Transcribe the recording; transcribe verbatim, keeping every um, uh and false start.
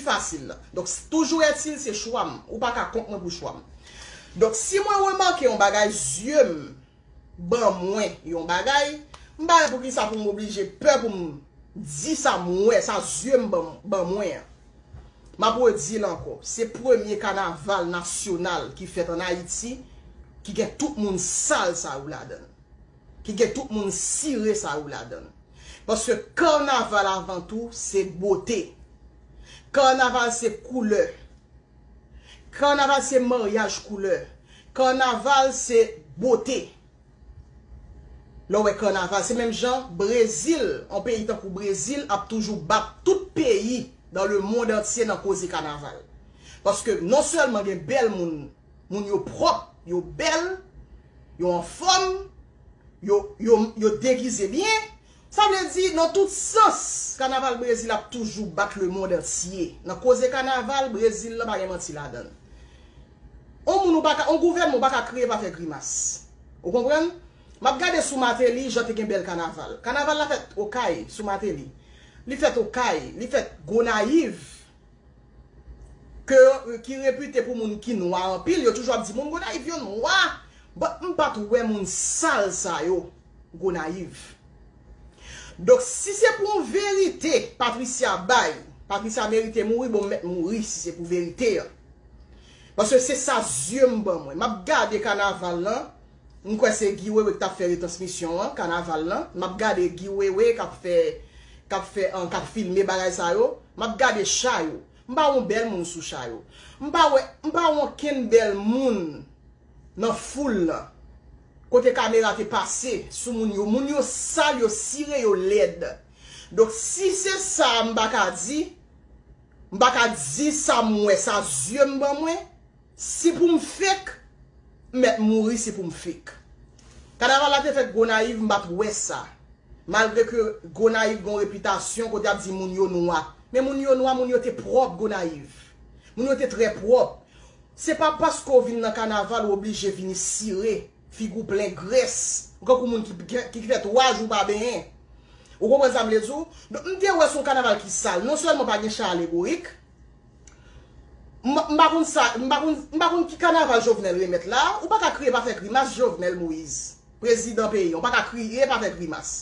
fasil la. Donk, toujours est-il, se chwa m. Ou pa ka kont mwen pou chwa m. Donk, si mwen remake yon bagay, zye m ban mwen yon bagay, m pa wè poukisa pou m oblije pè pou m di sa m wè, sa zye m ban, ban mwen an. M ap redi l ankò, se premye kanaval nasyonal ki fèt ann Ayiti, ki gen tout moun sal sa yo ladan l, ki gen tout moun sire sa yo ladan l. Paske kanaval avan tou se bote. Kanaval se koulè. Kanaval se maryaj koulè. Kanaval se bote. Lè w wè kanaval, se menm jan Brezil, yon peyi tankou Brezil ap toujou bat tout peyi dans le monde entier nan koze kanaval. Paske non sèlman gen bèl moun, moun yo pwòp, yo bèl, yo anfòm, yo, yo, yo degize byen. Sa vle di, nan tout sans, kanaval Brezil ap toujou bat le monde entier. Nan koze kanaval, Brezil lan pa gen manti ladan l. On moun ou pa ka, on gouvènman ou pa ka kriye pa fè grimas. Ou konprann? M ap gade sou Martelly, jan te gen bèl kanaval. Kanaval la fèt Okay, sou Martelly. Li fèt Okay, li fèt Gonayiv, ke, ki repite pou moun ki nwa anpil, yo toujou ap di moun Gonayiv yo nwa. But m pa t wè moun sal sa yo Gonayiv. Donk, si se pou yon verite Patricia bay, Patricia merite mouri, bon, m mèt mouri si se pou verite an. Paske se sa zye m ban mwen. M ap gade kanaval lan, m kwè se Guy Wewe ki t ap fè retransmisyon an, kanaval lan. M ap gade Guy Wewe k ap fè, k ap fè, an, k ap filme bagay sa yo. M ap gade cha yo. M pa wè yon bèl moun sou cha yo. M pa wè, m pa wè okenn bèl moun nan foul lan. Kote kamera te pase sou moun yo. Moun yo sal, yo sire, yo lèd. Donk, si se sa m pa ka di, m pa ka di sa m wè, sa zye m ban mwen, si pou m fake, m mèt mouri si pou m fake. Kanaval la te fèt Gonayiv, m pa t wè sa. Malgre ke Gonayiv gen yon repitasyon kote y ap di moun yo nwa. Men moun yo nwa, moun yo te pwòp Gonayiv. Moun yo te trè pwòp. Se pa paske w vin nan kanaval ou oblije vini sire, figi w plen grès. Ou kankou moun ki, ki, ki fè twa jou pa benyen. Ou konprann sa m vle di w? Donk, m te wè se yon kanaval ki sal. Non sèlman pa gen cha alegorik, m, m pa konn sa, m pa konn, m pa konn ki kanaval Jovenel remèt la. Ou pa ka kriye pa fè grimas, Jovenel Moïse, prezidan peyi an. Ou pa ka kriye pa fè grimas.